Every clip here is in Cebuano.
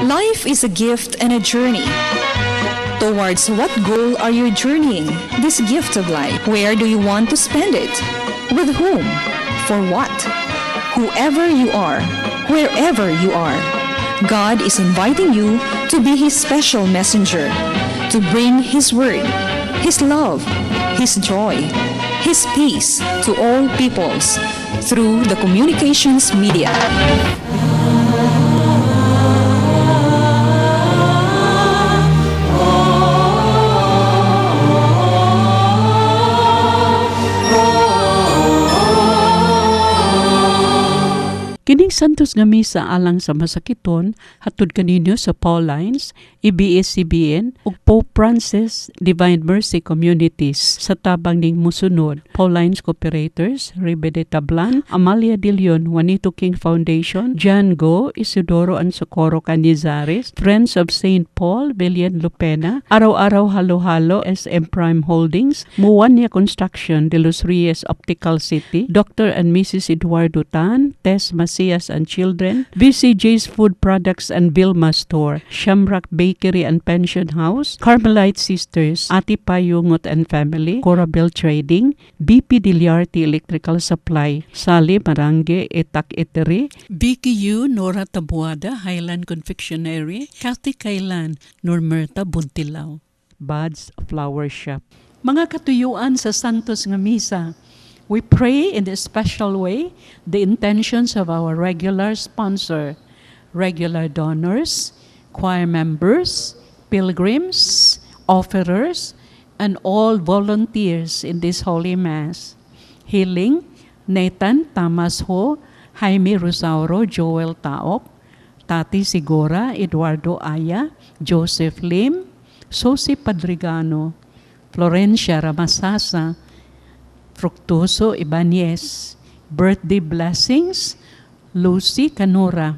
Life is a gift and a journey. Towards what goal are you journeying this gift of life? Where do you want to spend it? With whom? For what? Whoever you are, wherever you are, God is inviting you to be His special messenger, to bring His word, His love, His joy, His peace to all peoples through the communications media. Kining Santos nga Misa alang sa masakiton hatod kaninyo sa Paulines, ABS-CBN ug Pope Francis Divine Mercy Communities sa tabang ning musunod: Paulines Cooperators, Ribe de Tablan, Amalia de Leon, Juanito King Foundation, John Go, Isidoro and Socorro Canizares, Friends of St. Paul, Villian Lupena, Araw-Araw Halo-Halo, SM Prime Holdings, Muwania Construction, De Los Reyes Optical City, Dr. and Mrs. Eduardo Tan, Tess Macias and Children, VCJ's Food Products and Vilma Store, Shamrock Bakery and Pension House, Carmelite Sisters, Ati Payungot and Family, Corabel Trading, BP Diliarte Electrical Supply, Sally Marange, Etak Etery, BKU, Nora Tabuada, Highland Confectionery, Kathy Kailan, Normerta Buntilao, Bud's Flower Shop. Mga katuyuan sa Santos nga Misa, we pray in a special way the intentions of our regular sponsor, regular donors, choir members, pilgrims, offerers, and all volunteers in this Holy Mass. Healing, Nathan Thomas Ho, Jaime Rosauro, Joel Taop, Tati Sigora, Eduardo Aya, Joseph Lim, Sosi Padrigano, Florencia Ramasasa, Fructuoso Ibanez, Birthday Blessings, Lucy Canura,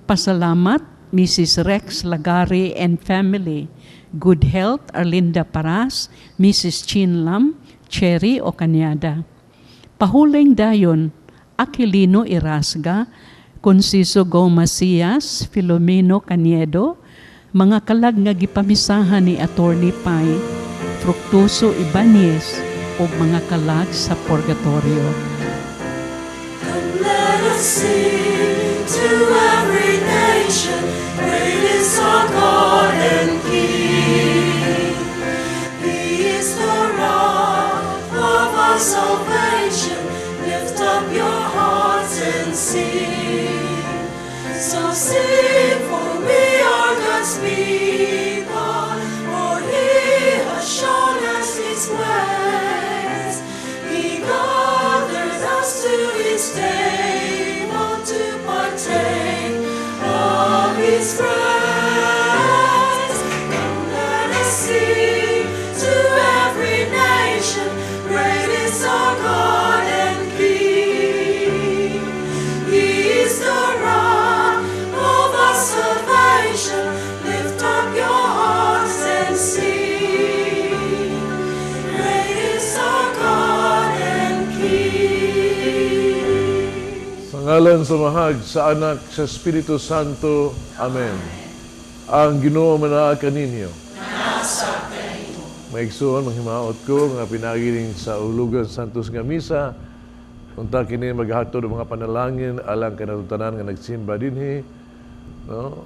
Pasalamat, Mrs. Rex Lagari and Family, Good Health, Arlinda Paras, Mrs. Chin Lam, Cherry Ocanyada. Pahuling dayon, Aquilino Irasga, Conciso Go Macias, Filomeno Caniedo, mga kalag nga gipamisahan ni Attorney Pai, Fructuoso Ibanez, ug mga kalag sa Purgatorio. Come, let us sing to every nation, great is our God and King. He is the rock of our salvation. Lift up your hearts and sing. So sing, for we are God's people, for He has shown us His ways. He gathered us to His table to partake of His grace. Come, let us sing to every nation, great is our God and King. He is the rock of our salvation. Lift up your hearts and sing. Great is our God and King. Sa ngalan sa Amahag, sa Anak, sa Espiritu Santo. Amen. Ang Ginoo manaa kaninyo. Mga igsuon, manghimaot ko nga pinaagi sa ulugan Santos nga Misa, unta kini maghatod og mga panalangin alang kanatong tanan nga nagsimba dinhi, no?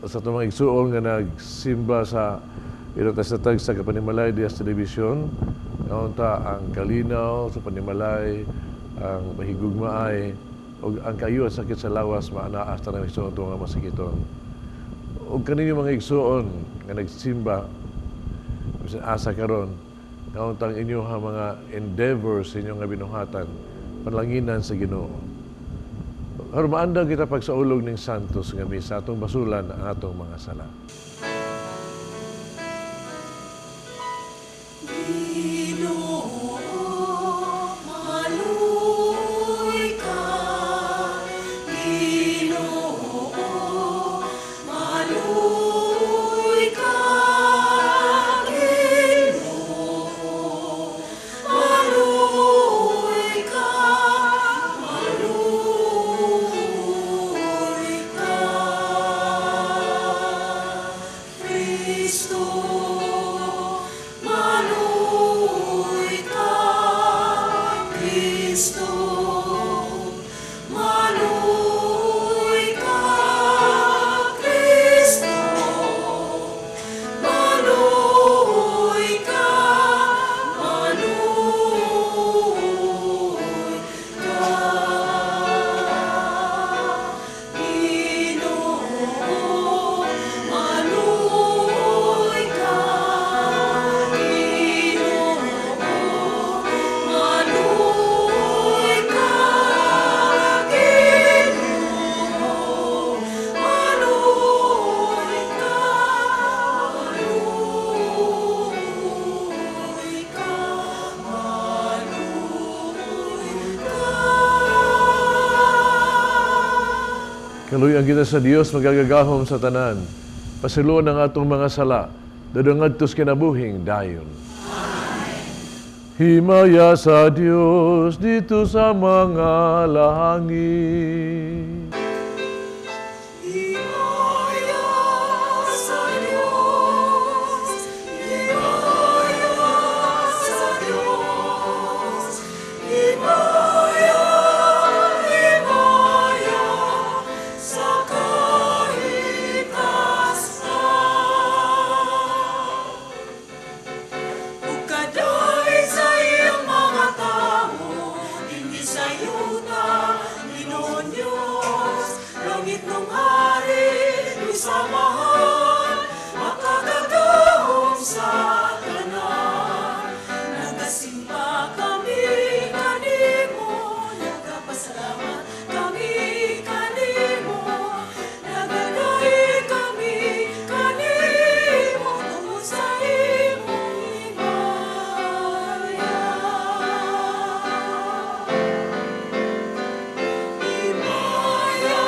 Sa atong mga igsuon nga nagsimba sa ilo sa tag sa kapanimalay diya sa telebisyon, nga unta ang kalinaw sa panimalay, ang mahigugmaay ug ang kayo sakit sa lawas maanaa sa tanang igsuon nga masakiton. Ug kaninyo mga igsuon nga nagsimba bisan asa karon, nga untang inyong mga endeavors, inyong nga binuhatan, panalanginan sa Ginoo. Aron maandang kita pagsaulog ning Santos nga Misa, atong basulan ang atong mga sala. Ginoo, maluoy ka. Ginoo, maluoy ka. Ginoo, maluoy ka. Maluoy ka. Kaluyan kita sa Dios magagagahom sa tanan. Pasiluan ang atong mga sala, dadong ngadto sa kinabuhing dayon. Himaya sa Dios dito sa mga langit. Himaya sa Diyos, himaya sa Diyos, himaya, himaya sa kahitasan. Ug kadai sa iyang mga tao, dinhi sa yuta, Ginoon Diyos, langit nung hari, sa Amahan, makagagahom sa tanan. Nagasimba kami kanimo, nagapasalamat kami kanimo, nagadaig kami kanimo, tungod sa imong himaya. Himaya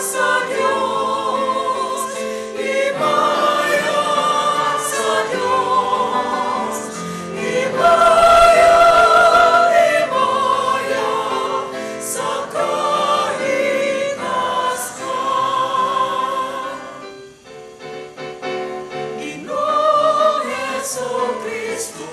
sa Diyos, himaya sa Diyos, himaya, himaya sa kahitasan. Ginoong Hesu Kristo,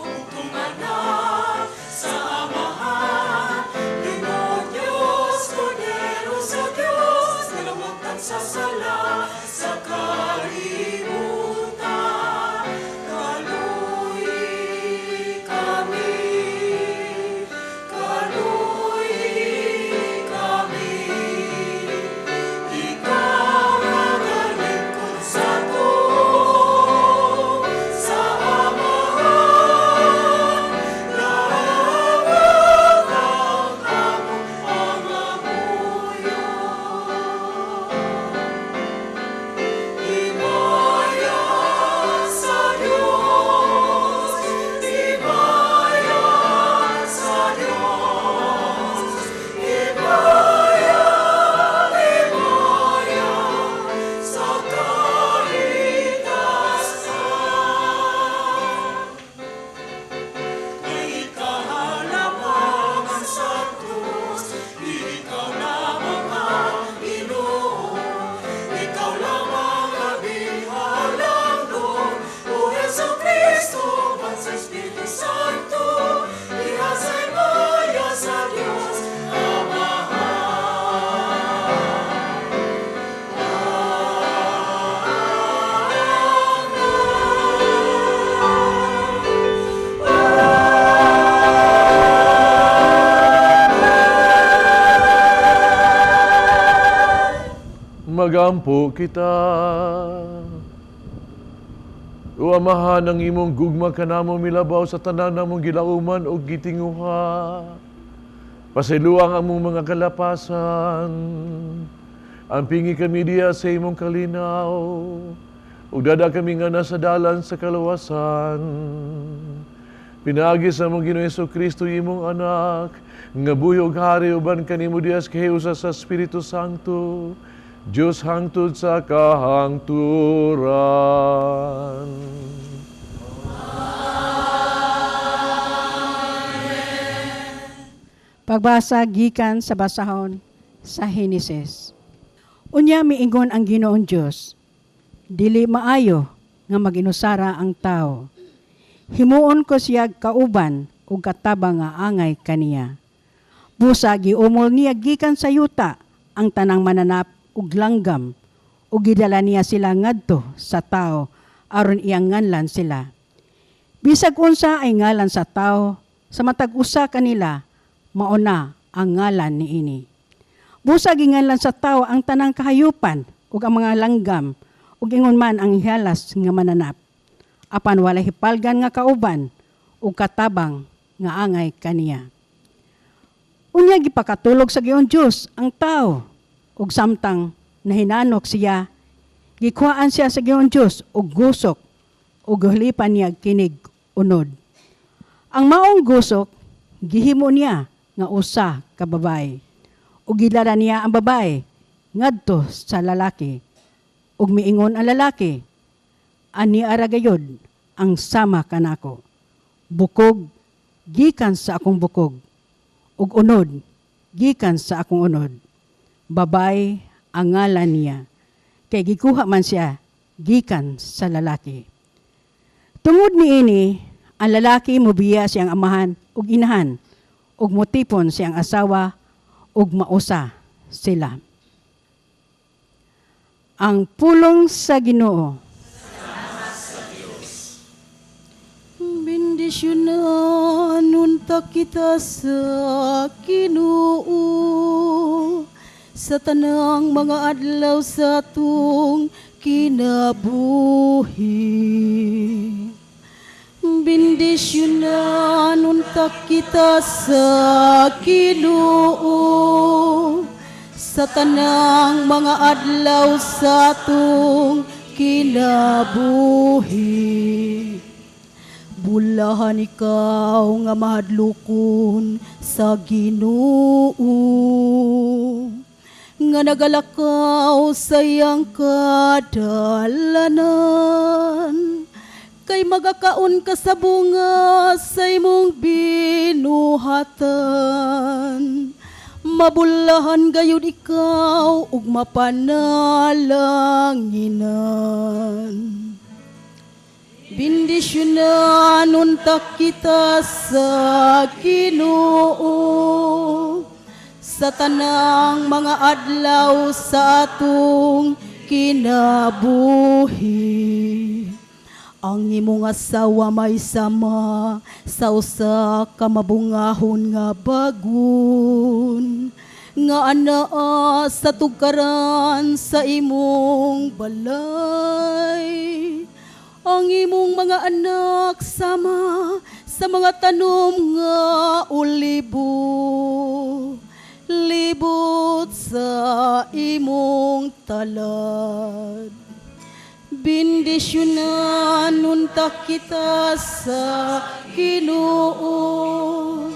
bugtong Anak sa Amahan, Ginoong Diyos, Kordero sa Diyos, nalawagtan sa sala sa kalibutan. Kaluyi kami, kaluyi kami, ikaw nagalingkod sa tuo, sa Amahan, lawag ang among pangamuyo. Himaya sa Diyos, himaya sa Diyos, himaya, himaya sa kahitasan. Ikaw lamang ang santos, ikaw lamang ang Ginoo, ikaw lamang ang halangdon, O Hesu Kristo, uban sa Espiritu Santo, diha sa himaya sa Dios Amahan. Amen. Magampo kita. O Amahan, ang imong gugma kanamo milabaw sa tanan namong gilauman o gitinguha. Pasayloa ang among mga kalapasan. Ampingi kami diha sa imong kalinaw. Ug dad-a kami nga nasa dalan sa kaluwasan. Pinaagi sa among Ginoong Hesu Kristo imong anak, nga buhi ug hari uban kanimo diha sa kahiusa sa Espiritu Santo, Dios hangtod sa kahangturan. Pagbasa gikan sa basahon sa Henesis. Unya miingon ang Ginoong Dios, dili maayo nga maginusara ang tao. Himuon ko siya kauban ug katabang nga angay kaniya. Busa giumol niya gikan sa yuta ang tanang mananap ug langgam ug gidala niya sila ngadto sa tao aron iyang nganlan sila. Bisag unsa ay ngalan sa tao sa matag usa kanila, mao na ang ngalan niini. Busa ginganlan sa tao ang tanang kahayupan ug ang mga langgam ug ingon man ang hialas nga mananap. Apan walay hipalgan nga kauban ug katabang nga angay kaniya. Unya gipakatulog sa Ginoong Dios ang tao ug samtang nahinanok siya, gikuhaan siya sa Ginoong Dios og gusok ug gihalipan niya kinig unod. Ang maong gusok gihimo niya nga usa ka babae ug gidala niya ang babae ngadto sa lalaki. Ug miingon ang lalaki, "Ani ara gayod ang sama kanako. Bukog gikan sa akong bukog, ug unod gikan sa akong unod. Babae ang ngalan niya, kay gikuha man siya gikan sa lalaki." Tungod niini, ang lalaki mobiya siyang amahan ug inahan ug motipon siyang asawa ug mausa sila. Ang pulong sa Ginoo. Bendisyonan unta kita sa Ginoo sa tanang mga adlaw sa atong kinabuhi. Bendisyonan unta kita sa Ginoo sa tanang mga adlaw sa atong kinabuhi. Bulahan ikaw nga mahadlokon sa Ginoo, nga nagalakaw sa iyang kadalanan, kay magakaon ka sa bunga sa imong binuhatan. Mabulahan gayud ikaw ug mapanalanginan. Bendisyonan unta kita sa Ginoo sa tanang mga adlaw sa atong kinabuhi. Ang imong asawa may sama sa usa ka mabungahon nga bagon, nga anaa sa tugkaran sa imong balay. Ang imong mga anak sama sa mga tanom nga olibo, libot sa imong talad. Bendisyonan unta kita sa Ginoo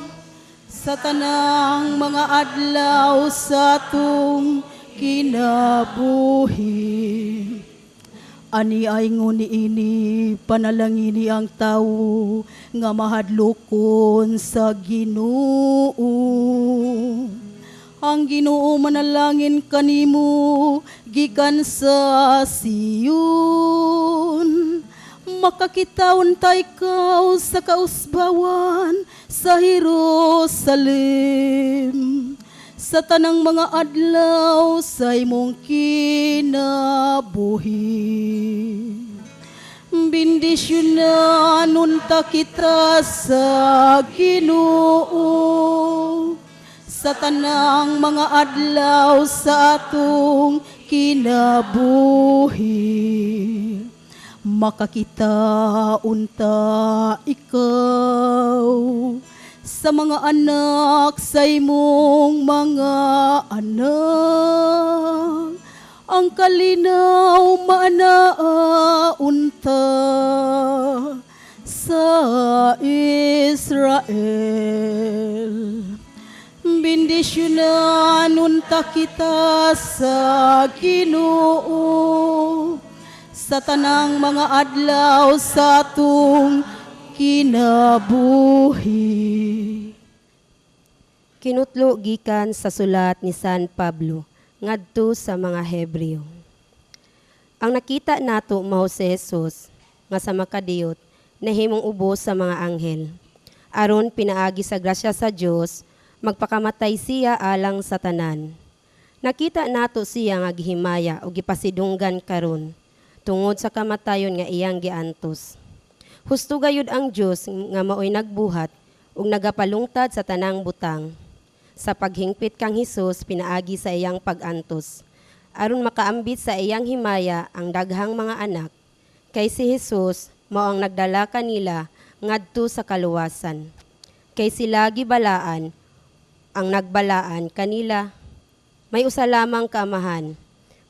sa tanang mga adlaw sa atong kinabuhi. Ani ay nguni ini panalangini ang tawo nga mahadlokon sa Ginoo. Ang Ginoo manalangin kanimo gikan sa Sion. Makakita unta ikaw sa kausbawan sa Jerusalem sa tanang mga adlaw sa imong kinabuhi. Bendisyonan unta kita sa Ginoo sa tanang mga adlaw sa atong kinabuhi. Makakita unta ikaw sa mga anak sa imong mga anak. Ang kalinaw maanaa unta sa Israel. Bendisyonan unta kita sa Ginoo sa tanang mga adlaw sa atong kinabuhi. Kinutlo gikan sa sulat ni San Pablo ngadto sa mga Hebreo. Ang nakita nato mao si Jesus nga sa makadiyot nahimong ubos sa mga anghel. Aron pinaagi sa grasya sa Dios magpakamatay siya alang sa tanan. Nakita nato siya nga gihimaya o gipasidunggan karon tungod sa kamatayon nga iyang giantos. Husto gayud ang Dios nga maoy nagbuhat ug nagapalungtad sa tanang butang sa paghingpit kang Hesus pinaagi sa iyang pag-antos, aron makaambit sa iyang himaya ang daghang mga anak, kay si Hesus mao ang nagdala kanila ngadto sa kaluwasan. Kay sila gibalaan ang nagbalaan kanila may usa lamang kaamahan.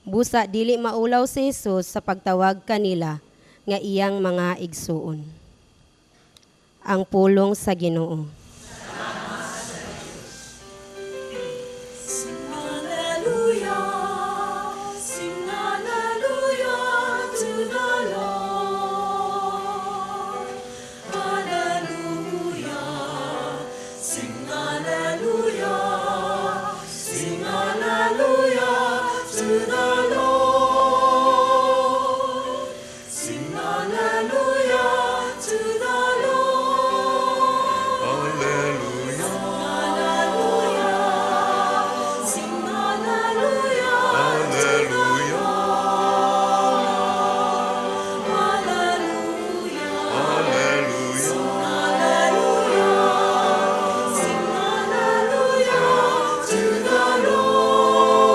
Busa dili maulaw si Hesus sa pagtawag kanila nga iyang mga igsuon. Ang pulong sa Ginoo. Sing hallelujah. the Lord. Sing hallelujah to the Lord. Alleluia. Hallelujah. Sing hallelujah to the Alleluia. Lord. Hallelujah. Alleluia. Sing hallelujah. Sing hallelujah to the Lord.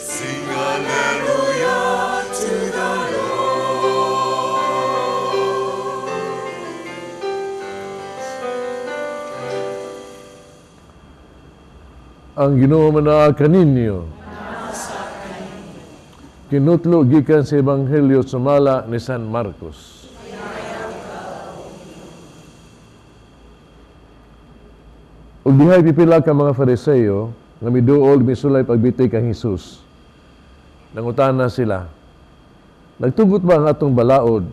Sing hallelujah To the Lord. Ang Ginoo manaa kaninyo. Kinutlo gikan sa Ebanghelyo sumala ni San Marcos. Ug dihay pipila ka mga Fariseo nga miduol misulay pagbiti kang Hesus. Nangutana sila, "Nagtugot ba ang atong balaod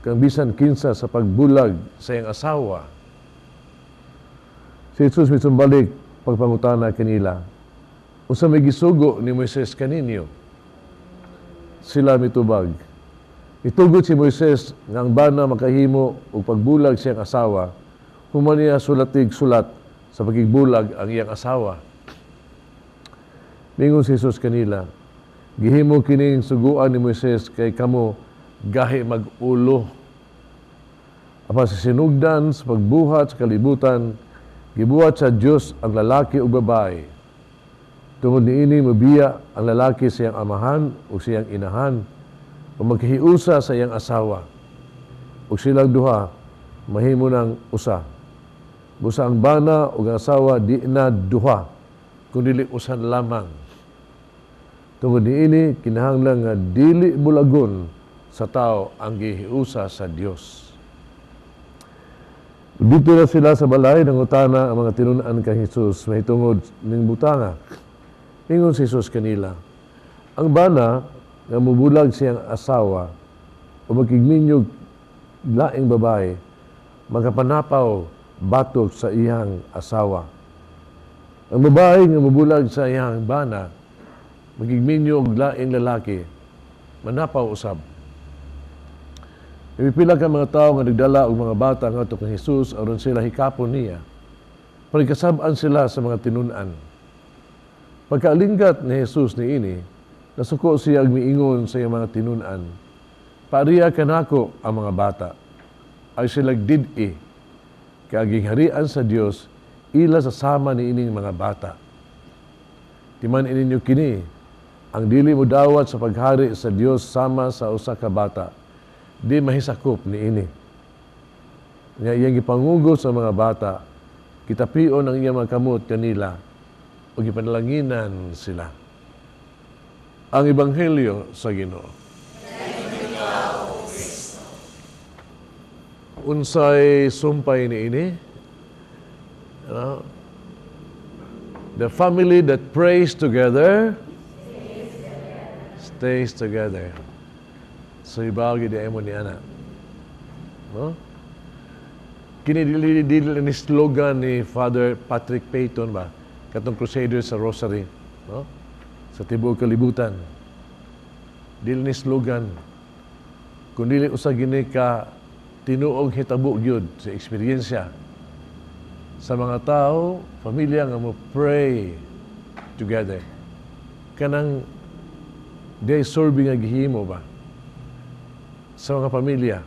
kang bisan kinsa sa pagbulag sa iyang asawa?" Si Jesus misumbalik pagpangutana kanila, "Unsa may gisugo ni Moises kaninyo?" Sila mitubag, "Itugot si Moises nga ang bana makahimo og pagbulag siyang asawa, human niya sulatig sulat sa pagigbulag ang iyang asawa." Mingon si Jesus kanila, "Gihimo kining suguan ni Moises kay kamo gahi mag-ulo. Apan sa sinugdan sa pagbuhat sa kalibutan, gibuhat sa Dios ang lalaki ug babae. Tungod niini mobiya ang lalaki sa iyang amahan ug sa iyang inahan, ug maghiusa sa iyang asawa. Ug silang duha mahimo ng usa. Busa ang bana ug ang asawa di na duha, kundi usan lamang. Tungod niini kinahanglan nga dili bulagon sa tao ang gihiusa sa Dios." Dito na sila sa balay, nangutana ang mga tinun-an kang Hesus mahitungod ning butanga. Ingon si Jesus kanila, "Ang bana nga mubulag siyang asawa o makigminyog laing babae, makapanapaw batok sa iyang asawa. Ang babae nga mubulag sa iyang bana, makigminyog laing lalaki, manapaw usab." Pipila ka mga tao nga nagdala og mga bata ngadto kang Hesus aron sila hikapon niya. Pagkasab-an sila sa mga tinun-an. Pagkaalinggat ni Jesus niini, nasuko siya og miingon sa iyang mga tinun-an, "Paariya kanako ang mga bata." Ay sila did-i, kay ang gingharian sa Dios ila sa sama niining mga bata. "Timan-i ninyo kini, ang dili mo dawat sa paghari sa Dios sama sa usa ka bata, di mahisakop niini." Nga iyang gipangugos sa mga bata, gitapion ang iyang mga kamot kanila, ug gipanalanginan sila. Ang Ebanghelyo sa Ginoo. Unsay sumpay niini? Ano? The family that prays together stays together. So ibagi di mo ni ana. No? Kini dili dili ni slogan ni Father Patrick Peyton ba? Katong Crusader sa Rosary, no? Sa tibuok kalibutan. Dili ni slogan, kundi usa gini ka tinuog hitabo gyud sa eksperyensya sa mga tao, pamilya nga mo pray together. Kanang day serving nga gihimo ba sa mga pamilya.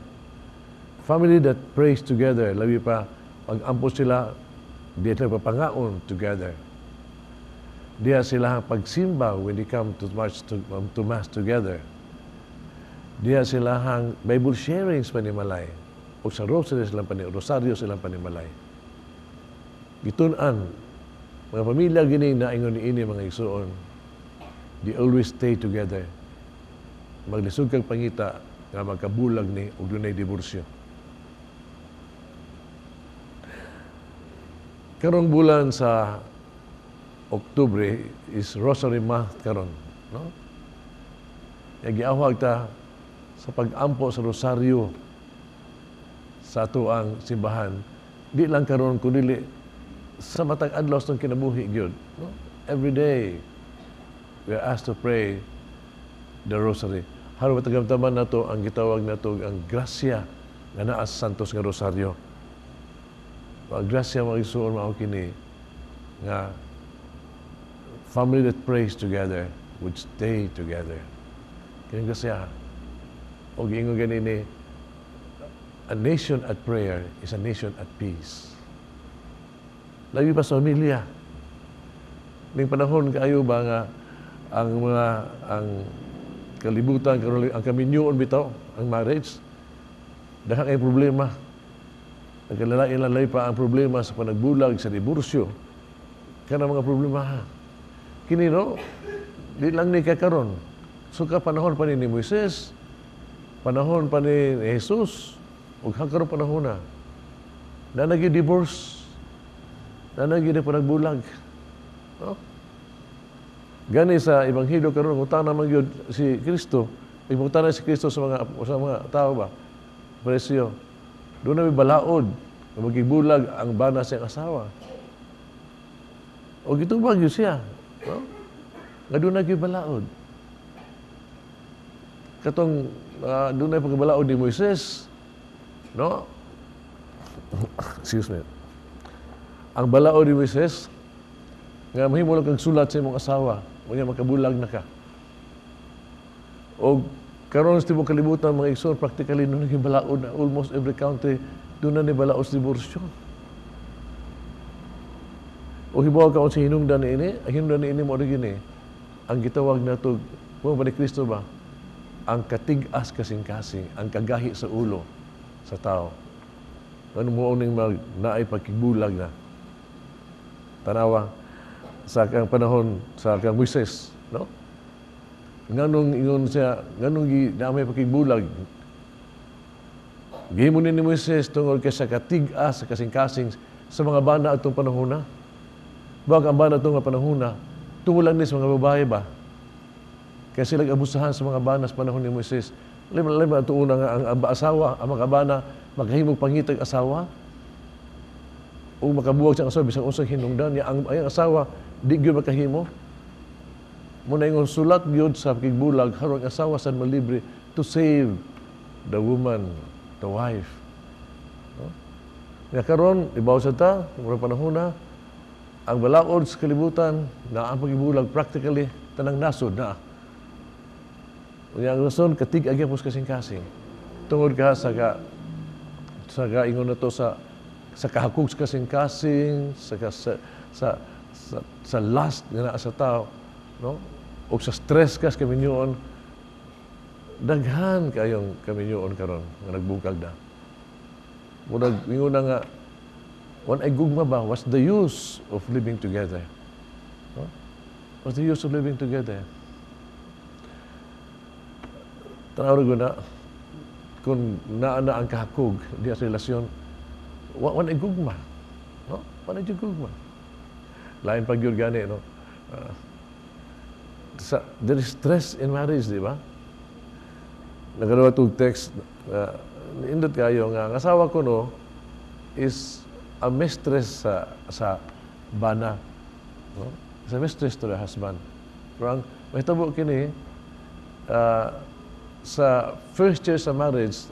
Family that prays together, labi pa pag-ampo sila, di sila papangaon together. Diya sila ang pagsimba when they come to march to mass together. Diya sila ang Bible sharings panimalay. O sa rosary silang rosaryo silang panimalay. Gitun-an, mga pamilya gini naingon niini mga igsuon, they always stay together. Maglisod kag pangita nga magkabulag ni og dunay diborsyo. Karong bulan sa Oktubre is Rosary Month karon, no? Giawhag ta sa pag-ampo sa rosaryo sa ato ang simbahan. Di lang karon kundi sa matag adlaw sa kinabuhi gyud, no? Every day. We are asked to pray the Rosary. Haron matagamtaman nato ang gitawag nato ang grasya nga naa sa Santos nga Rosaryo. Ang grasya, mga igsuon, mao kini nga family that prays together would stay together. Kini grasya. O giingon ganini, a nation at prayer is a nation at peace. Labi pa sa pamilya. Ning panahon kaayo ba nga ang mga ang kalibutan karon, ang kaminyoon bitaw, ang marriage, daghan kay problema. Nagkalalain-lalay pa ang problema sa panagbulag, sa diborsyo. Kana mga problema ha. Kini, no, di lang ni kakaron. So ka panahon pa ni Moises, panahon pa ni Jesus, ug hanggang panahon na. Na nagi-divorce, na nagi panagbulag. No? Gani sa Ebanghelyo karon, ngutana man gyud si Kristo, imutana si Kristo sa mga tao ba? Presyo. Duna may balaod nga magibulag ang bana sa iyang asawa? O gitubag gyud siya, no? Nga duna gyud balaod. Katong dunay pagkabalaod ni Moises, no? Excuse me. Ang balaod ni Moises nga mahimo lang kang sulat sa imong asawa, unya makabulag na ka. O karon sa tibok kalibutan, mga igsoon, practically duna nang balaod na almost every country duna ni balaod sa diborsyo. O hibaw ka sa hinungdan niini, ang hinungdan niini mo gini, ang gitawag nato, mo ba ni Kristo ba? Ang katig-as kasing-kasing, ang kagahi sa ulo sa tao. Ano mo ning mag naay pagkibulag na. Tanawa sa kang panahon sa kang Moises, no? Nganong ingon siya, nganong gi na may pakigbulag? Gihimo ni Moises tungod kay sa katig-as sa kasing-kasing sa mga bana atong panahon na. Bag ang bana atong nga panahon na, tungod lang ni sa mga babae ba? Kaya sila abusahan sa mga bana sa panahon ni Moises. Lima lima ato una nga ang asawa, ang mga bana makahimog pangitag asawa. O makabuwag siyang asawa bisag unsang hinungdan niya, ang asawa di gyud makahimo. Muna ingon sulat gyud sa pakigbulag haron ang asawa sad malibre to save the woman, the wife. No? Nga karon ibaw sa ta, murag panahon na ang balaod sa kalibutan na ang pagbulag practically tanang nasod na. Unya ang rason katig agya pos kasing-kasing. Tungod ka sa ka ingon na to sa kahakog sa kasing-kasing, sa ka, sa lust nga naa sa tao, no? O sa stress ka sa kaminyoon, daghan kayong kaminyoon karon nga nagbukag na. Murag ingon na nga wan ay gugma ba, what's the use of living together? No? What's the use of living together? Tanaw ko na kung naa na ang kahakog diya sa relasyon, wan ay gugma. No? Wan ay gugma. Lain pag yun gani, no? There is stress in marriage, di ba? Nagkaroon itong text, indot kayo nga, ang asawa ko, no, is a mistress sa bana. No? Is a mistress to the husband. Pero ang mahitabo kini, sa first year sa marriage,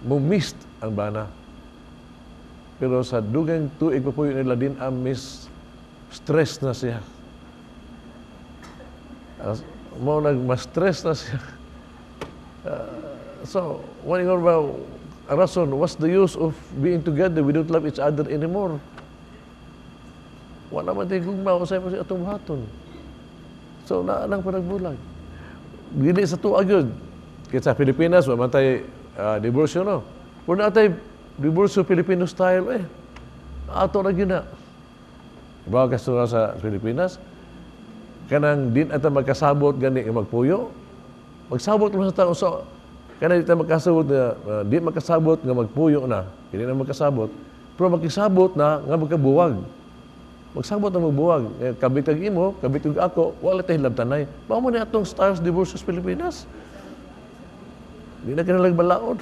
mo-mist ang bana. Pero sa dugang tuig pa po nila din ang miss, stress na siya. Mo nag mas-stress na siya. So, when you ba, ang rason, what's the use of being together? We don't love each other anymore. Wala man tayo gugma, usay pa siya atong buhaton. So, naa nang panagbulag. Dili sa tuwa gyud. Kaya sa Pilipinas, wa man tay diborsyo, no? Pero naa tay diborsyo Filipino style eh. Ato na gyud na. Ba kaso sa Pilipinas, kanang din ata magkasabot gani nga magpuyo. Magsabot man sa tao so kanang di ta magkasabot na di magkasabot nga magpuyo na, dili na magkasabot. Pero magkisabot na nga magkabuwag. Magsabot na magbuwag. Eh, kabit kag imo, kabit kag ako, wala tayo hilabtanay. Mao man ni atong styles divorce sa Pilipinas. Di na kinalag balaod.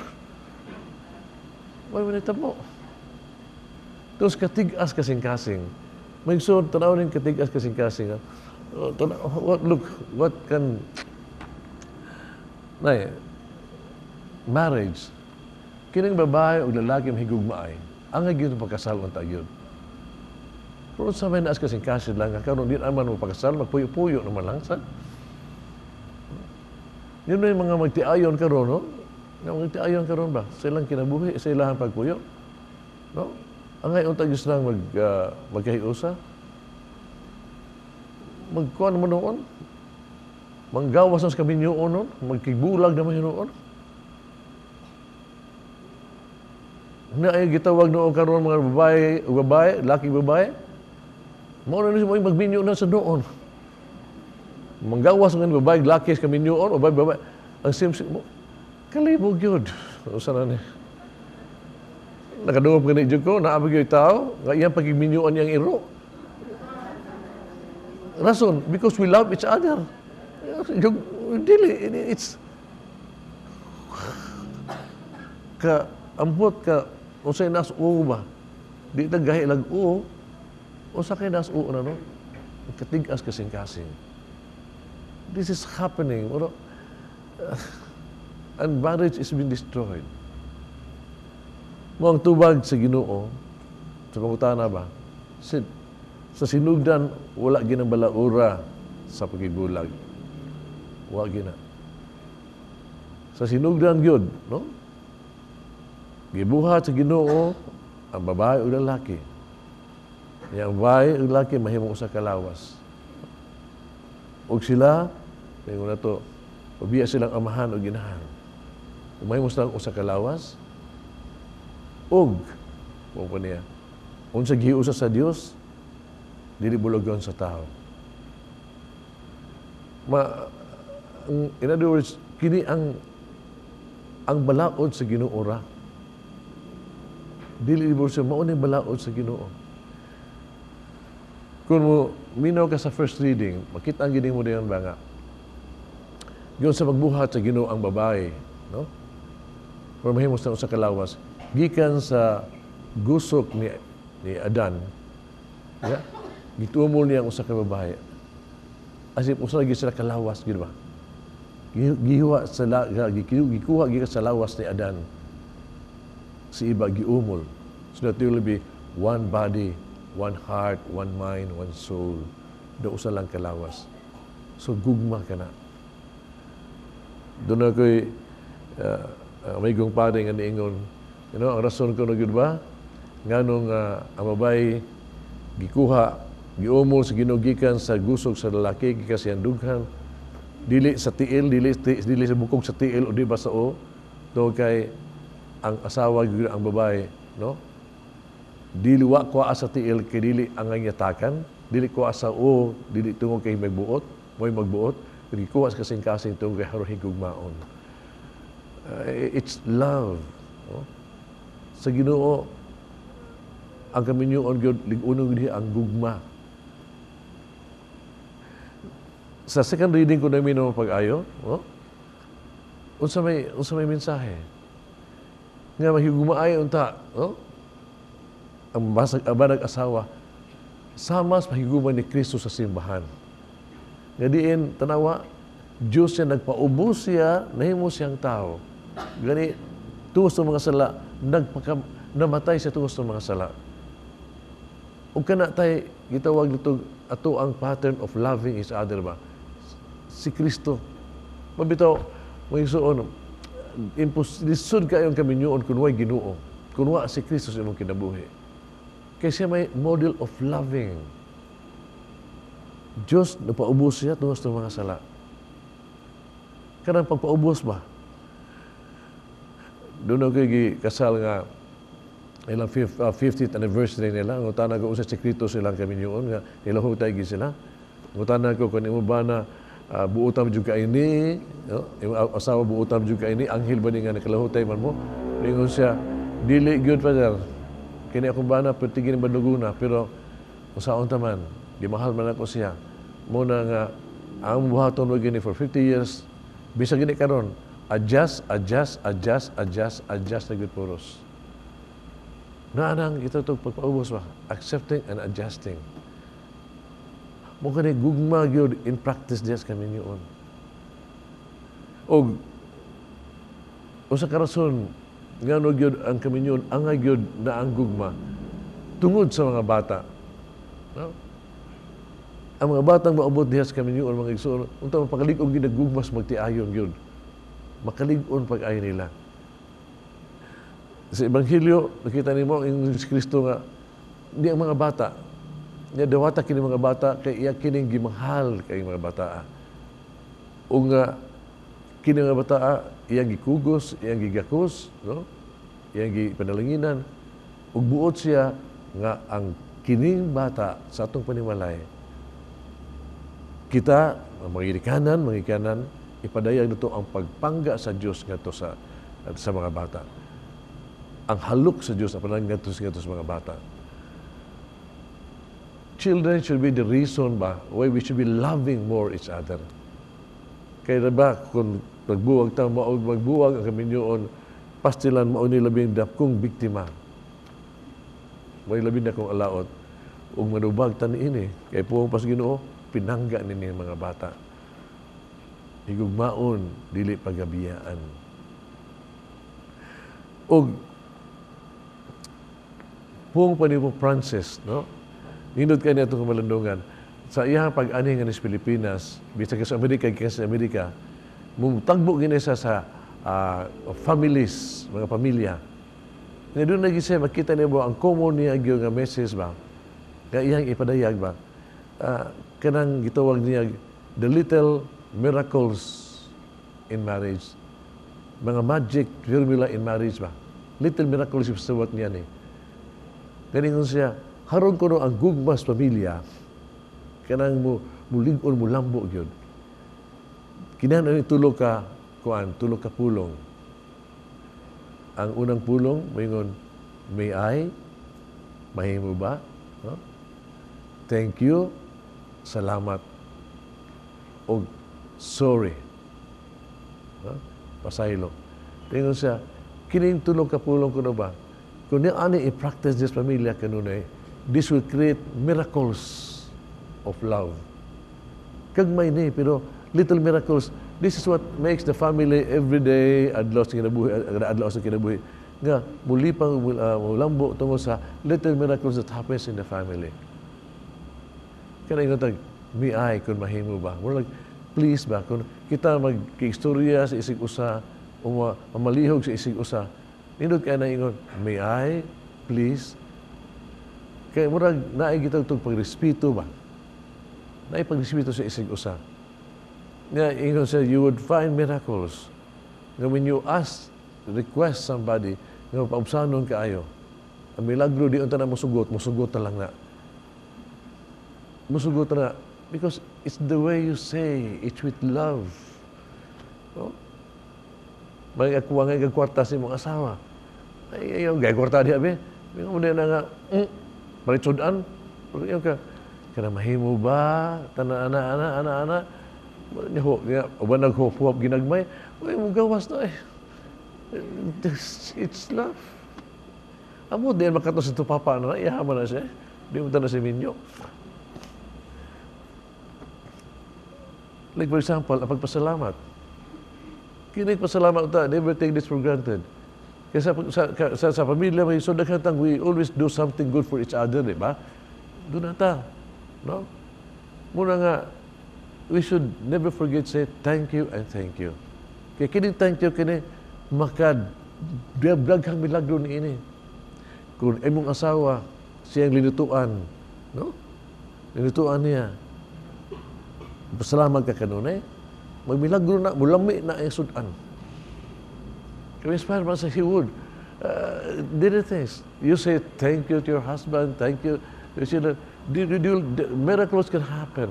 May manita mo. Tapos katig-as kasing-kasing. May so, tanaw rin katig-as kasing-kasing. Ha? Oh, what, look, what can... Nay, marriage, kining babae o lalaki mahigugmaay, ang gyud pagkasal unta gyud. Pero sa may naas kasing kasid lang, karon di naman mo pagkasal, magpuyo-puyo naman lang sa. Yun na yung mga magtiayon karon, no? Nga magtiayon karon ba? Sa ilang kinabuhi, sa ilang pagpuyo. No? Ang ngayon unta gyud silang magkahiusa. Magkuan mo noon. Manggawas na sa kaminyoon noon. Magkibulag naman yun noon. Na ay gitawag noon karon mga babae, babae, laki babae. Mao na mo magminyo na sa noon. Manggawas ng babae, laki sa kaminyoon, babae, babae. Ang sim mo, kalibog yun. Usa na ni. Nakadungog gani jud ko, naabig yung tao, nga iyang pagigminyoon niyang iro. Rason, because we love each other. Dili, it's ka ambot ka unsay nas o ba? Di ta gahi lag o. Unsa kay nas o na no? Katig-as kasing-kasing. This is happening. Pero, and marriage is being destroyed. Mo ang tubag sa Ginoo sa pangutana ba? Sa sinugdan wala ginang balaura sa pagigulag. Wa gina. Sa sinugdan gyud, no? Gibuhat sa Ginoo ang babae ug lalaki. Yang babae ug lalaki mahimong usa ka lawas. Ug sila ingon nato, pabiya silang amahan ug ginahan. Ug mahimo silang usa ka lawas. Ug mao pa niya, unsa giusa sa Dios dili bulagon sa tao. In other words, kini ang balaod sa Ginoo ra. Dili divorce, mao ni balaod sa Ginoo. Kung mo minaw ka sa first reading, makita ang gini mo diyan ba nga. Giyon sa magbuhat sa Ginoo ang babae, no? Pero mahimo sa usa ka lawas, gikan sa gusok ni Adan, ya? Gitumol niya ang usa ka babae. As if usa lagi sila kalawas, gid ba? Gihuwa sa gikuha gikan sa lawas ni Adan. Si iba giumol. So that there will be one body, one heart, one mind, one soul. Do usa lang kalawas. So gugma ka na. Doon ako'y amigong pare nga niingon, you know, ang rason ko na gyud ba? Nganong ang babae gikuha, giumol sa Ginoo gikan sa gusok sa lalaki, gikan sa iyang dughan, dili sa tiil, dili sa bukog sa tiil o di ba sa o, do kay ang asawa gyud ang babae, no? Dili wa kuha sa tiil kay dili ang ngayatakan, dili kuha sa o, dili tungod kay magbuot, mo'y magbuot, dili kuha sa kasing-kasing tungod kay haron higugmaon. It's love. No? Sa Ginoo ang kaminyoon gyud lig-unon gyud ang gugma. Sa second reading ko namin ng pag-ayo, no? Unsa may mensahe? Nga mahigugmaay unta, no? Ang basag aba nag-asawa sama sa pahigugma ni Kristo sa simbahan. Nga diin tanawa Dios siya nagpaubos siya, nahimo siyang tao. Gani tungod sa mga sala, namatay siya tungod sa mga sala. Ug kana tay gitawag dito ato ang pattern of loving each other ba? Si Kristo. Mabitaw, mga lisod kayong kaminyoon kung way Ginoo. Kung wa si Kristo sa imong kinabuhi. Kay siya may model of loving. Diyos, napaubos siya tungod sa mga sala. Kanang pagpaubos ba? Doon ako kasal nga ilang 50th anniversary nila. Ang utana ko, usa sekreto silang kaminyoon nga nilahutay gi sila. Ang utana ko, kung imo ba na buotan jud ka ini, no? Imo asawa buotan jud ka ini, anghel ba ni nga nakalahutay man mo? Ningon siya, dili gyud Father. Kini akong bana, pertigin ni banduguna, pero usaon ta man, gimahal man ako siya. Muna nga, ang buhaton mo gini for 50 years, bisag gini karon, adjust, adjust, adjust, adjust, adjust na gyud puros. Naanang ito itong pagpaubos ba? Accepting and adjusting. Mao kani gugma gyud in practice diha sa kaminyoon. Og usa ka rason ngano gyud ang kaminyoon angay gyud na ang gugma tungod sa mga bata. No? Ang mga batang maabot diha sa kaminyoon, mga igsoon, unta mapakalig-on gyud gugma sa magtiayon gyud. Makalig-on pag-ayo nila. Sa Ebanghelyo, nakita nimo ang si Kristo nga di ang mga bata. Nya dawata kini mga bata kay iya kining gimahal kay mga bata. O nga kini mga bata iyang gikugos, iyang gigakos, no? Iyang gipanalanginan ug buot siya nga ang kining bata sa atong panimalay, kita ang mga ginikanan, ipadayag nato ang pagpangga sa Dios ngadto sa mga bata. Ang halok sa Dios ang panalangin ngadto sa mga bata. Children should be the reason ba why we should be loving more each other. Kaya ba kung magbuwag ta mao magbuwag ang kaminyoon, pastilan mao ni labing dakong biktima. May labing dakong alaot ug manubag ta niini kay puong pas Ginoo pinangga nini ang mga bata. Higugmaon, dili pagabiyaan. Og puong pa ni Francis, no? Nindot kay niya itong kamalandungan. Sa iyang pag-ani nga sa Pilipinas, bisag sa Amerika, gikan sa Amerika, mutagbo gini siya sa families, mga pamilya. Nga doon lagi siya, makita niya ba, ang common niya gyud nga message ba, nga iyang ipadayag ba, kanang gitawag niya, the little miracles in marriage. Mga magic formula in marriage ba. Little miracles yung suwat niya ni. Ganingon siya, haron kuno ang gugma sa pamilya, kanang mo mulig-on, mulambo gyud. Kinahanglan tulo ka kuan, tulo ka pulong. Ang unang pulong, moingon, "May I?" Mahimo ba? No? "Thank you," salamat. O "Sorry." No? Pasaylo. Tingon siya, kining tulo ka pulong kuno ba? Kung niya ani i-practice this pamilya kanunay, this will create miracles of love. Kagmay ni, pero little miracles. This is what makes the family every day, adlaw sa kinabuhi, adlaw sa kinabuhi, nga muli pang mulambo tungod sa little miracles that happens in the family. Kana ingon tag, "May I?" kung mahimo ba. More like, please ba, kung kita magkiistorya sa isig usa, o mamalihog sa isig usa, nindot kay na ingon, "May I, please?" Kay murag naay gitawag tong pagrespeto ba? Naay pagrespeto sa isig usa. Nga ingon siya, you would find miracles. Nga when you ask, request somebody, nga paubsanon kaayo, ang milagro di unta na musugot, musugot na lang na. Musugot na. Because it's the way you say, it's with love. No? May akuha nga kwarta sa imong asawa. Ay, ayaw, gay kwarta diha be. Mingon mo na nga, paritsudan. Pero ka, kana mahimo ba? Tana, ana, ana, ana, ana. Niho, nga, uban naghuwap ginagmay. Uy, mo gawas na eh. It's love. Amo din makato sa papa na, iyaman na siya. Di mo na si Minyo. Like for example, ang pagpasalamat. Kini pasalamat ta, never take this for granted. Kaya sa pamilya, may so daghan we always do something good for each other, di ba? Doon na ta. No? Muna nga, we should never forget say thank you and thank you. Kaya kini thank you, kini makad daghang milagro ni ini. Kung imong asawa, siyang linutuan, no? Linutuan niya. Pasalamat ka kanunay. Magmilagro na, mulami na ang sudan. Kaya inspire man sa he would. Did the things. You say thank you to your husband, thank you. You see that the miracles can happen.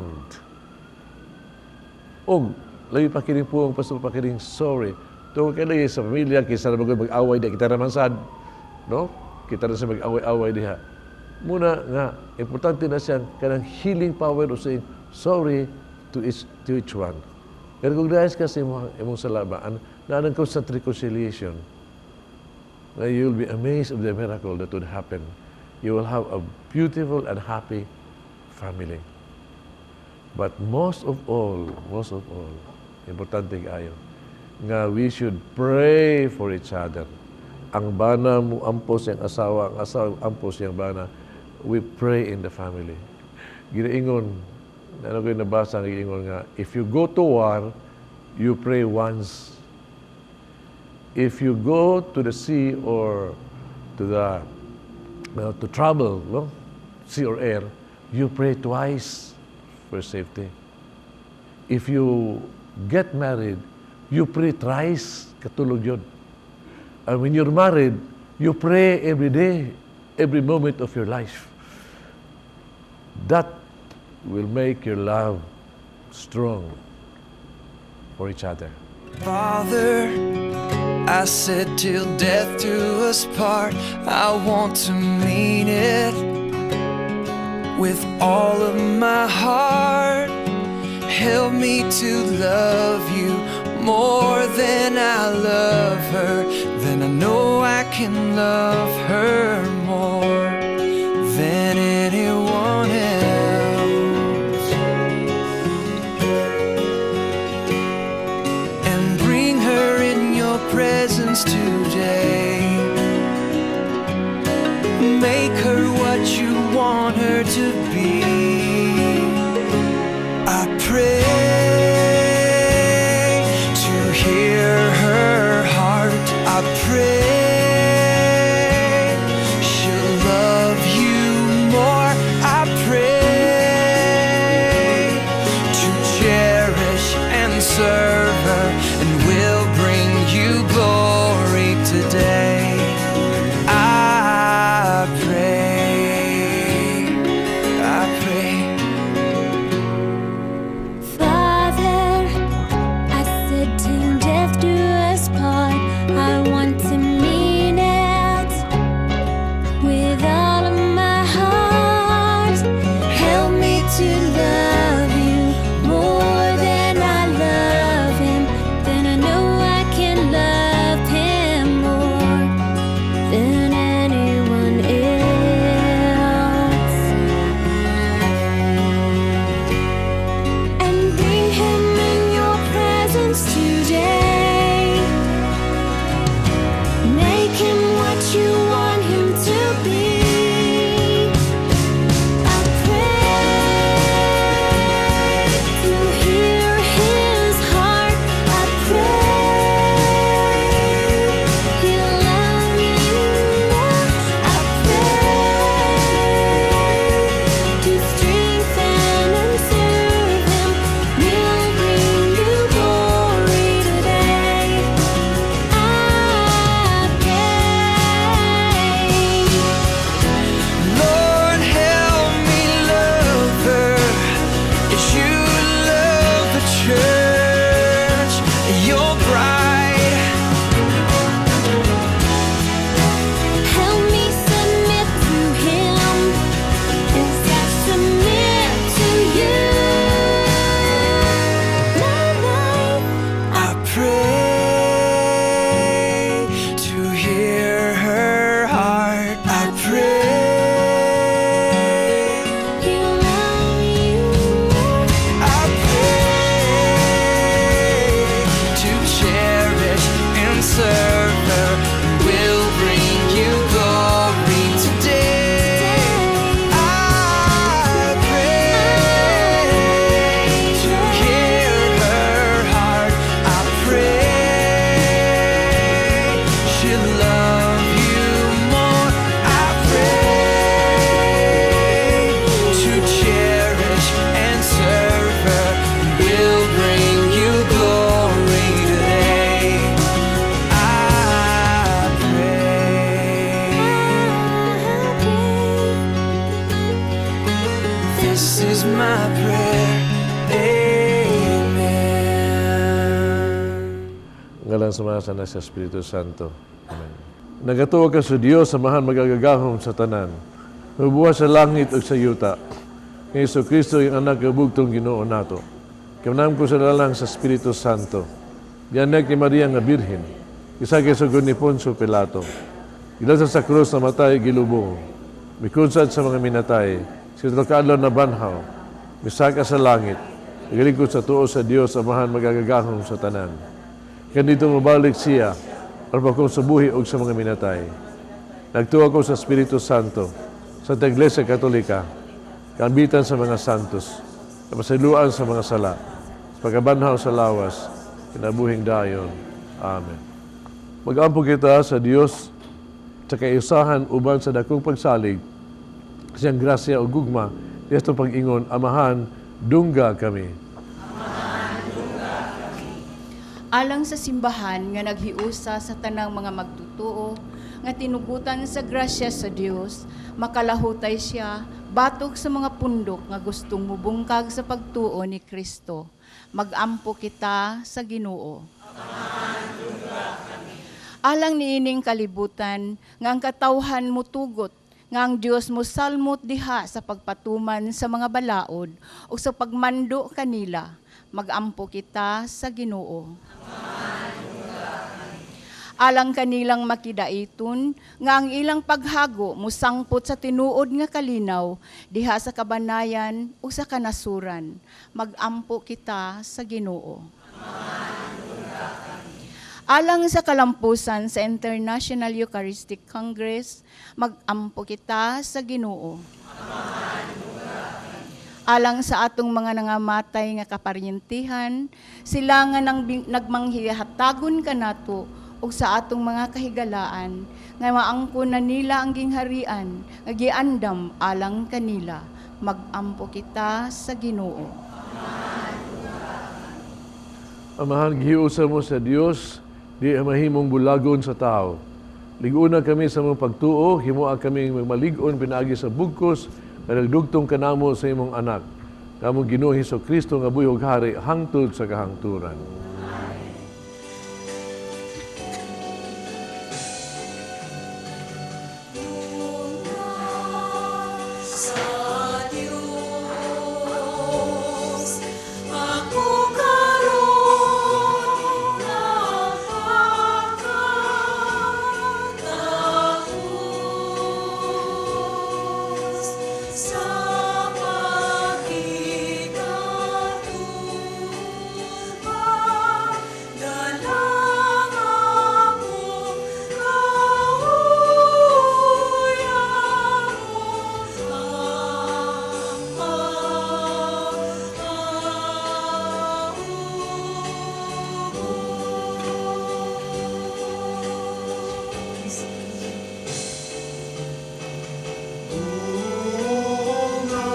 Og, labi pa kining puong pasto pa kining sorry. Tungod kay lagi sa pamilya, kaysa na mag-away, di kita naman sad. No? Kita na sa mag-away-away diha. Muna nga, importante na siyang kanang healing power of saying sorry to each one. Recognize ka sa imong salabaan na anong constant reconciliation. Na you'll be amazed of the miracle that would happen. You will have a beautiful and happy family. But most of all, importante kaayo, nga we should pray for each other. Ang bana mo ampo siyang asawa, ang asawa ampo siyang bana. We pray in the family. Ginaingon, ano ko yung nabasa, giingon nga, if you go to war, you pray once. If you go to the sea or to travel, no? Sea or air, you pray twice for safety. If you get married, you pray thrice, katulo gyud. And when you're married, you pray every day, every moment of your life. That will make your love strong for each other. Father, I said till death do us part, I want to mean it with all of my heart. Help me to love you more than I love her. Then I know I can love her more than anyone else. And bring her in your presence today. Make her what you want her to be. I pray to hear her heart. I pray she'll love you more. I pray to cherish and serve her and will bring you glory today. I pray, I pray. Father, I said till death do us part. I want to mean it with all of my heart. Help me to love you more than I love him. Then I know I can love him more than anyone else. And bring him in your presence today. Make him what you want him to be. I pray to hear his heart. I pray he'll love you more. I pray to strengthen and serve him. Will bring you glory today. I pray. Lord, help me love her as you love the church, your bride. Help me submit to him as I submit to you. My life. I pray to hear her heart. I pray He'll love you more. I pray to cherish and serve her. Will bring you glory today. I pray to hear her heart. I pray she'll love you more. I pray to cherish and serve her. Will bring you glory today. I pray. This is my prayer. Amen. Ngalan sa Ama, sa Anak, sa Espiritu Santo. Amen. Nagatuo ka sa Dios, Amahan makagagahom sa tanan. Mubuhat sa langit ug sa yuta. Ni Hesus Kristo iyang anak nga bugtong Ginoo nato. Kinam ko sa lalang sa Espiritu Santo. Gianak ni Maria nga Birhen. Gisakay sugod ni Poncio Pilato. Gilansa sa krus, namatay, gilubong. Mikunsad sa mga minatay. Sa itulo ka adlaw nabanhaw. Misaka sa langit, nagalingkod sa tuo sa Dios Amahan magagagahom sa tanan. Kandito mabalik siya, aron paghukom sa buhi ug sa mga minatay. Nagtuo ko sa Espiritu Santo, sa Iglesia Katolika, kaambitan sa mga santos, kapasayloan sa mga sala, sa pagkabanhaw sa lawas, kinabuhing dayon. Amen. Mag-ampo kita sa Dios sa kaiusahan uban sa dakong pagsalig, siyang grasya o gugma, diyas pag-ingon, Amahan, dungga kami. Amahan, dungga kami. Alang sa simbahan nga naghiusa sa tanang mga magtutuo, nga tinugutan sa grasya sa Dios, makalahutay siya, batok sa mga pundok nga gustong mubungkag sa pagtuo ni Kristo. Magampo kita sa Ginoo. Amahan, dungga kami. Alang niining kalibutan, nga ang katawhan mutugot, nga ang Dios mosalmot diha sa pagpatuman sa mga balaod o sa pagmando kanila. Magampo kita sa Ginoo. Alang kanilang makidaiton, nga ang ilang paghago musangpot sa tinuod nga kalinaw diha sa kabanayan o sa kanasuran. Magampo kita sa Ginoo. Alang sa kalampusan sa International Eucharistic Congress, magampo kita sa Ginoo. Alang sa atong mga nangamatay nga kaparyentihan, sila nga nagmanghihatagon kanato ug sa atong mga kahigalaan, nga maangkon na nila ang gingharian, nga giandam alang kanila. Magampo kita sa Ginoo. Amahan, gihiusa mo sa Dios, di mahimong bulagon sa tao. Liguna kami sa mong pagtuo, himoa kami magmalig-on pinaagi sa bugkos, nga nagdugtong kanamo sa imong anak. Kamong Ginoo Hesus Kristo nga buhi ug hari hangtod sa kahangturan. Sa Diyos, ako karon nagpakatapos sa pagkikatulpa, dalang akong kauyan mo ang pagkaubos. Bunga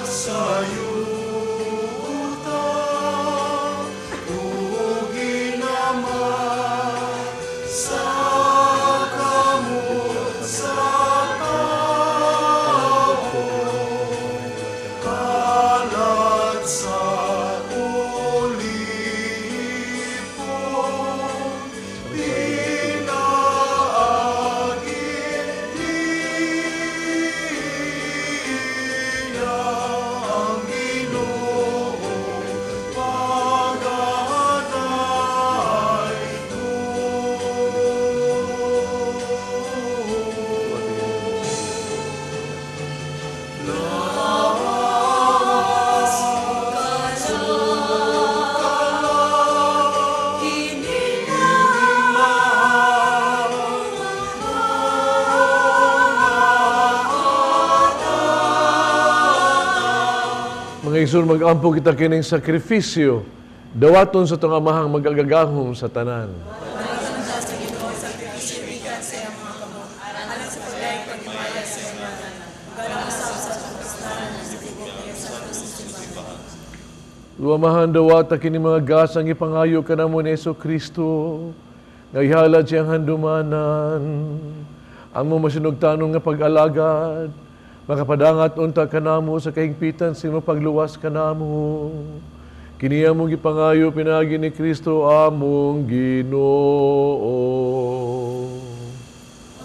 sa yuta, ug ginamat sa kamot sa tao, kalat sa ulipon, pinaagi niya ang Ginoo, pagaday ko. Lawas, Mga igsoon, mag-ampo kita kining sakripisyo, dawaton sa itong amahang magagagahom sa tanan. Luwamahan dawata kini mga gasang ipangayo ka namo ni Hesus Kristo, nga ihalad siyang handumanan, ang mo masinugtanon nga pag-alagad, makapadangat unta kanamo sa kahigpitan sa imong pagluwas kanamo. Kini among gipangayo pinaagi ni Kristo among Ginoo.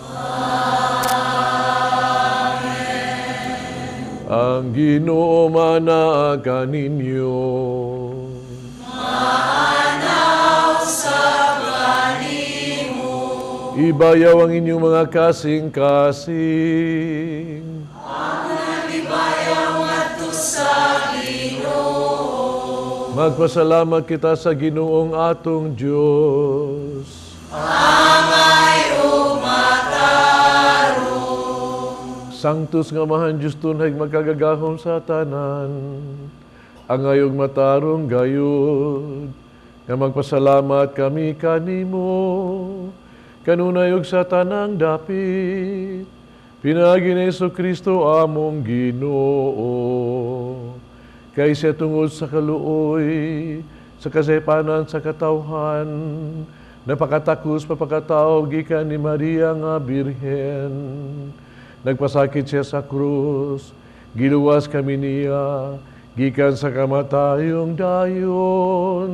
Amen. Ang Ginoo mana kaninyo. Maanaw sa kanimo. Ibayaw ang inyong mga kasing-kasing. Ang ibayaw ngadto sa Ginoo. Magpasalamat kita sa Ginoong atong Dios. Angay ug matarong. Sanctus nga Amahan Dios tunay makagagahom sa tanan. Angay ug matarong gayud nga magpasalamat kami kanimo kanunay ug sa tanang dapit pinaagi ni Hesukristo among Ginoo. Kay siya tungod sa kaluoy sa kasaypanan sa katawhan napakatakos papakatao gikan ni Maria nga Birhen. Nagpasakit siya sa krus, giluwas kami niya gikan sa kamatayong dayon.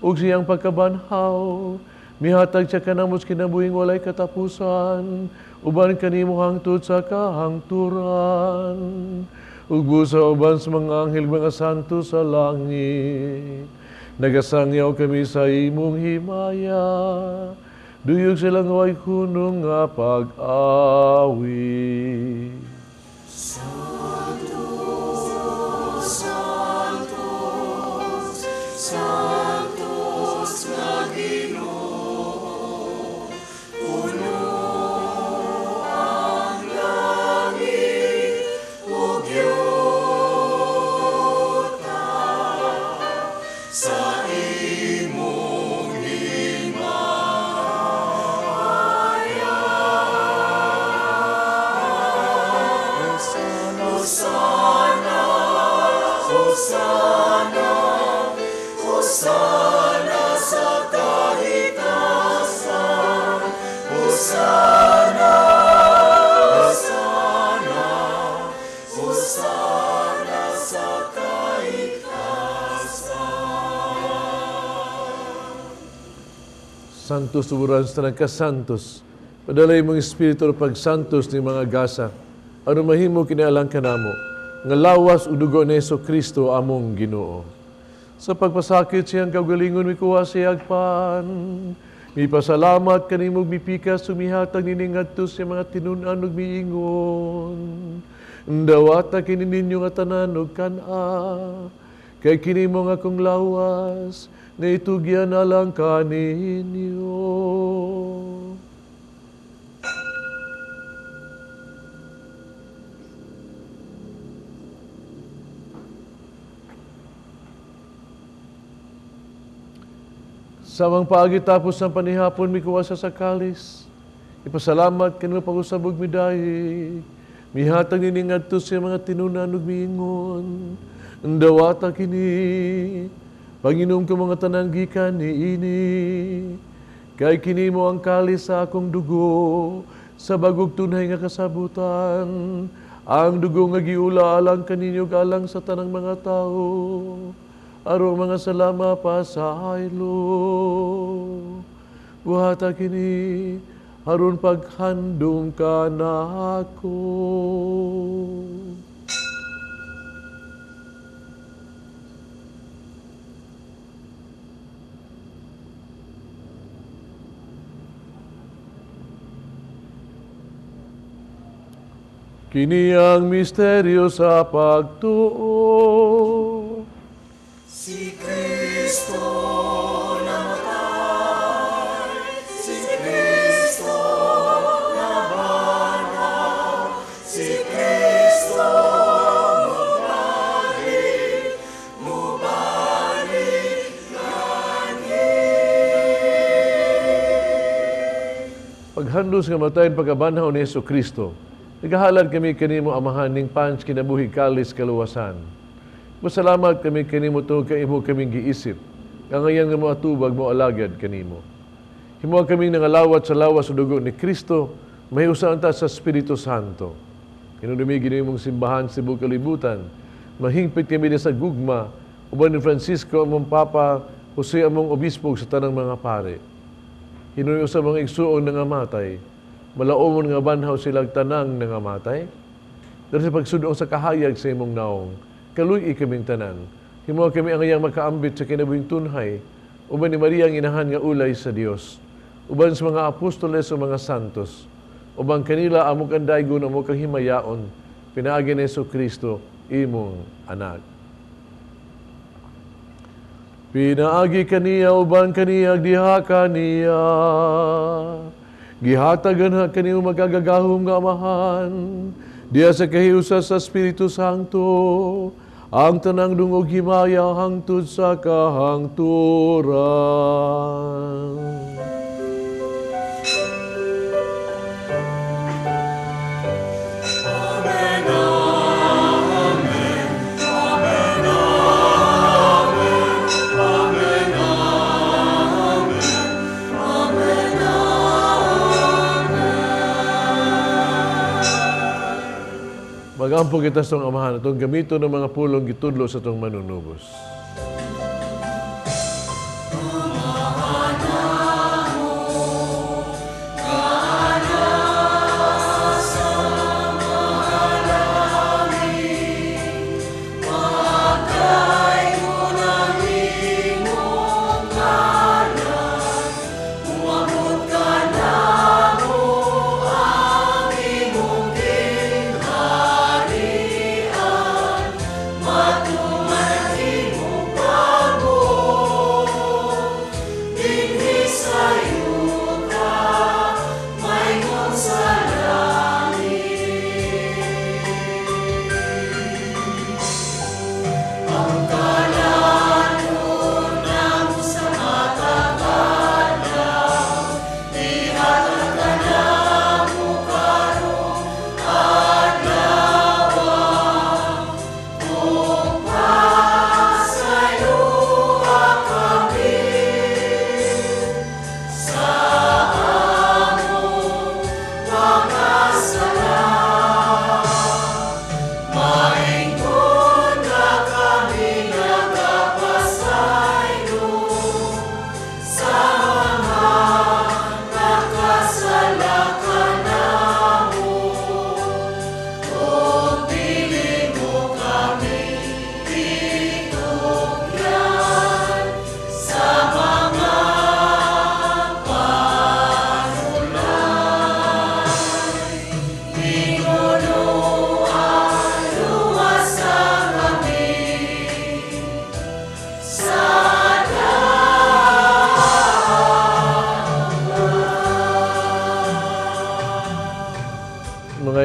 Ug siyang pagkabanhaw, mihatag siya kanamo sa kinabuhing walay katapusan, uban kanimo hangtod sa kahangturan. Ug busa uban sa mga anghel, mga santo sa langit, nagasangyaw kami sa imong himaya, duyog sa langway hunong nga pag-awi. Sanctus, Sanctus, Sanctus nga Ginoo, puno ang langit ug yuta sa imong himaya. Hosana, Hosana, Hosana sa kahitasan. Hosana, Hosana, Hosana sa kahitasan. Santos tuburan sa tanang kasantos, padalay mong espiritu o pagsantos ni mga gasa, aron mahimo kinialang kanamo, nga lawas ug dugo ni Hesukristo among Ginoo. Sa pagpasakit siyang kaugalingon mikuha siyag pan, mipasalamat kanimo mipikas sumihatag nining ngadto sa mga tinun-an ug miingon. Dawata kini ninyo nga tanan ug kan-a, kay kini mo nga akong lawas, nga itugyan alang kaninyo. Samang paagi tapos ng panihapon, mikuha sa kalis. Ipasalamat kanimo pag-usab ug midayig. Mihatag nining ngadto sa mga tinunan ug miingon. Dawata kini, Panginom ko mga tanan gikan niini. Kay kini mo ang kalis sa akong dugo, sa bagog tunay nga kasabutan. Ang dugo nga giula alang kaninyo alang sa tanang mga tao. Aron mga salama pa sa haylo. Buhata kini, aron paghandom ka nako. Kini ang misteryo sa pagtuo. Si Kristo namatay, si Kristo nabanhaw, si Kristo mubalik, mubalik nganhi. Paghandos nga matayon pagkabanhaw ni Hesukristo, nagahalad kami kanimo Amahan ning pans kinabuhi kalis kaluwasan. Masalamat kami kanimo tungod kay imo kaming giisip, nga ngayon nga moatubag mo alagad kanimo. Himo kaming nangalawat sa lawas ug dugo ni Kristo, mahiusa ta sa Espiritu Santo. Hinumdumi imong simbahan sa tibuok kalibutan, mahingpit kami sa gugma, uban ni Francisco among Papa, Jose among Obispo sa tanang mga pare. Hinumdumi sa mga igsuon nangamatay, malaomon nga banhaw silang tanang nangamatay. Dahil sa pagsudong sa kahayag sa imong naong, kaluy-i kaming tanan. Himo kami ang iyang makaambit sa kinabuhing tunhay, uban ni Maria ang inahan nga ulay sa Dios, uban sa mga apostoles o mga santos, uban kanila amo kang daygon, amo kang himayaon, pinaagi ni Hesukristo imong anak. Pinaagi kaniya uban kaniya diha kaniya. Gihatagan ha kaniyo magagagahom nga Amahan. Diha sa kahiusa sa Espiritu Santo, ang tanang dungog himaya hangtod sa kahangturan. Magampo kita sa itong Amahan, itong gamito ng mga pulong gitudlo sa itong manunubos.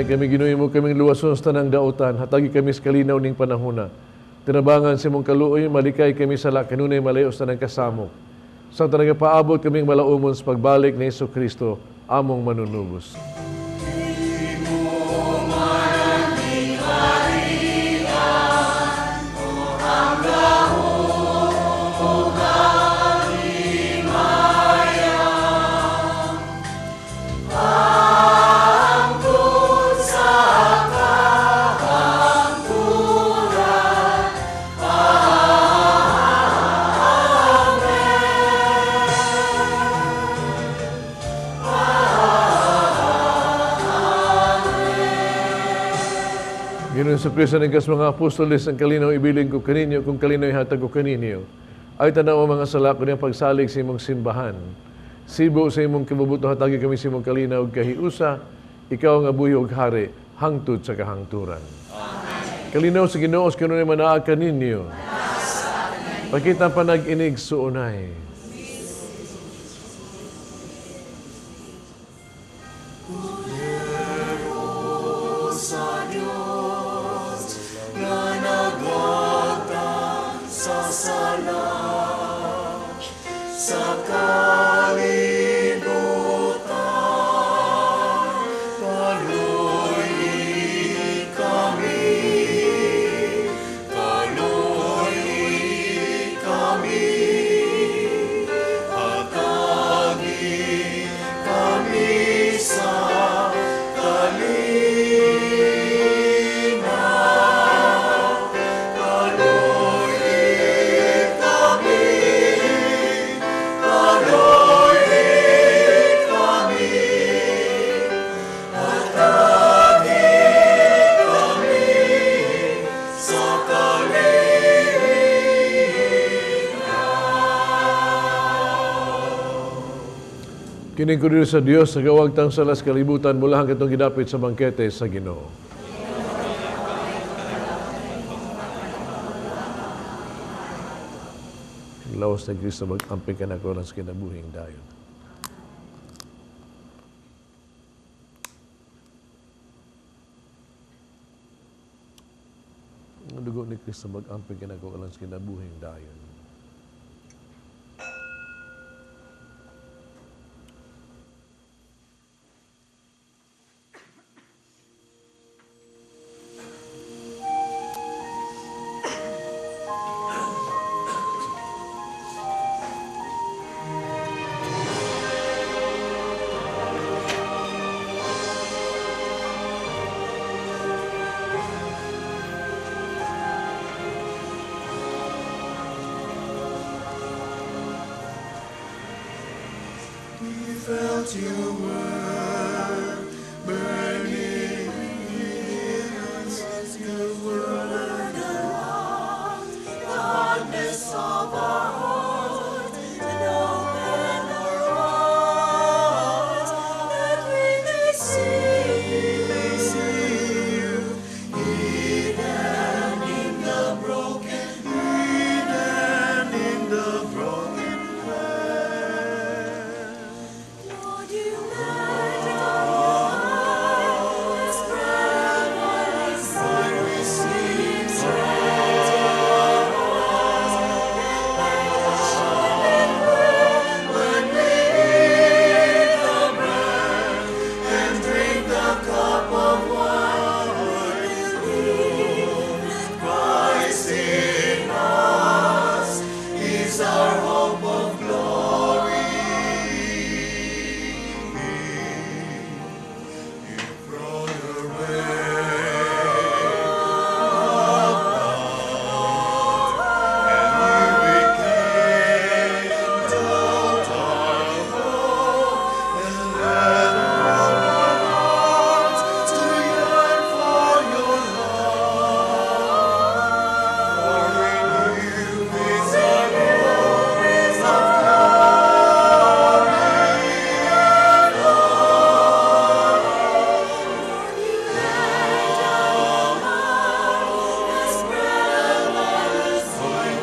Kami Ginoo mo kaming luwason sa tanang dautan, hatagi kami sa kalinaw ning panahona. Tinabangan sa imong kaluoy, malikay kami sa kanunay malayo sa tanang kasamok. Sa tanang paabot kaming malaumon sa pagbalik ni Hesus Kristo, among manunubos. Sa Kristo ng mga apostoles, ang kalinaw ibilin ko kaninyo, kung kalinaw ihatag ko kaninyo. Ay tanaw ang mga sala ko niyang pagsalig sa imong simbahan. Sibo sa imong kibubuto, hatagi kami sa imong kalinaw ug kahiusa, ikaw ang abuhi ug hari, hangtod sa kahangturan. Amen. Kalinaw sa Ginoo, kanunay manaa kaninyo. Pakita panag-inig suunay. Kining kordero sa Dios sa gawagtang salas kalibutan mula hanggang itong gidapit sa bangkete sa Ginoo. Lawas ni Kristo mag-amping kanako alang sa kinabuhing dayon. Ang dugo ni Kristo mag-amping kanako alang sa kinabuhing dayon. We felt your word burning in us, your word unlocked the hardness of our heart and open our eyes that we may see you, even in the broken, even in the broken bread. Lord, you light our eyes, spread wide receive strength to our hearts, and make us shine when we eat the bread and drink the cup of wine. We believe that Christ in us is our hope of glory. You brought a ray of light, and you became the dark hope, and led all our hearts to yearn for your love. For in you is our hope of glory and love. You light our hearts, spread wide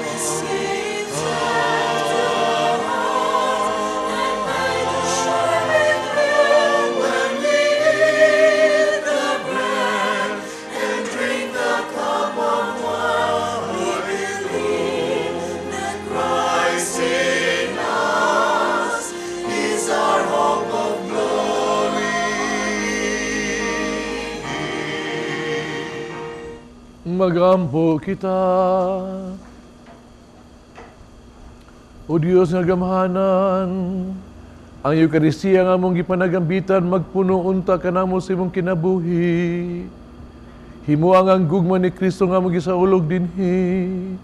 receive strength to our hearts, and make us shine when we eat the bread and drink the cup of wine. We believe that Christ in us is our hope of glory. Magampo kita. O Dios nga gamhanan, ang Eukaristiya nga among gipanagambitan magpuno unta kanamo sa imong kinabuhi. Himoa nga ang gugma ni Kristo nga among gisaulog dinhi.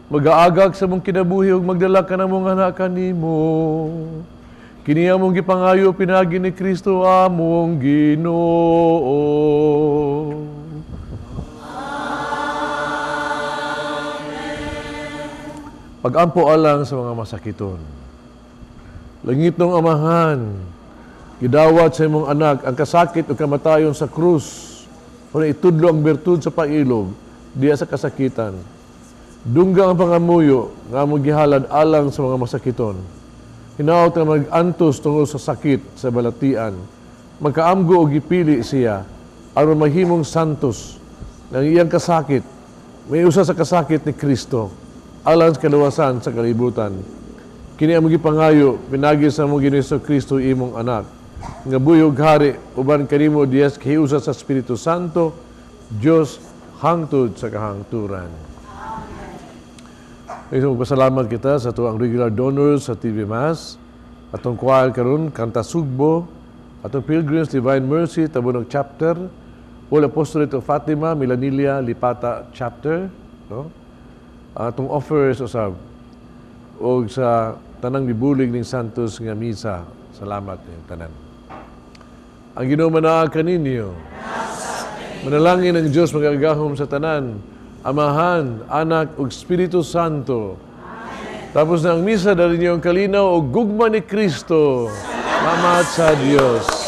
Magaagak sa among kinabuhi ug magdala kanamo nga anak kanimo. Kini among gipangayo pinaagi ni Kristo among Ginoo. Pagampo alang sa mga masakiton. Langitnong Amahan, gidawat sa imong anak ang kasakit o kamatayon sa krus, para itudlo ang bertud sa pailob diya sa kasakitan. Dungga ang pangamuyo nga among gihalad alang sa mga masakiton. Hinaot nga mag-antos tungod sa sakit sa balatian. Magkaamgo og gipili siya aron mahimong santos ng iyang kasakit. May usa sa kasakit ni Kristo alang sa kaluwasan sa kalibutan. Kini among gipangayo pinagi sa among Ginoo Kristo imong anak nga buyog hari uban kanimo diya kahiusa sa Espiritu Santo, Dios hangtod sa kahangturan. Amen. Magpasalamat kita sa tuang regular donors sa TV Mass, atong choir karon Kanta Sugbo, atong Pilgrims Divine Mercy Tabunok Chapter, All Apostolate of Fatima Milanilia Lipata Chapter, no? Atong offers usab og sa tanang mibulig ning Santos nga misa. Salamat ning tanan. Ang Ginoo manaa kaninyo. Manalangin ang Dios magagahom sa tanan, Amahan, Anak ug Espiritu Santo. Amen. Tapos na ang misa, dali niyo ang kalinaw o gugma ni Kristo. Salamat sa Dios.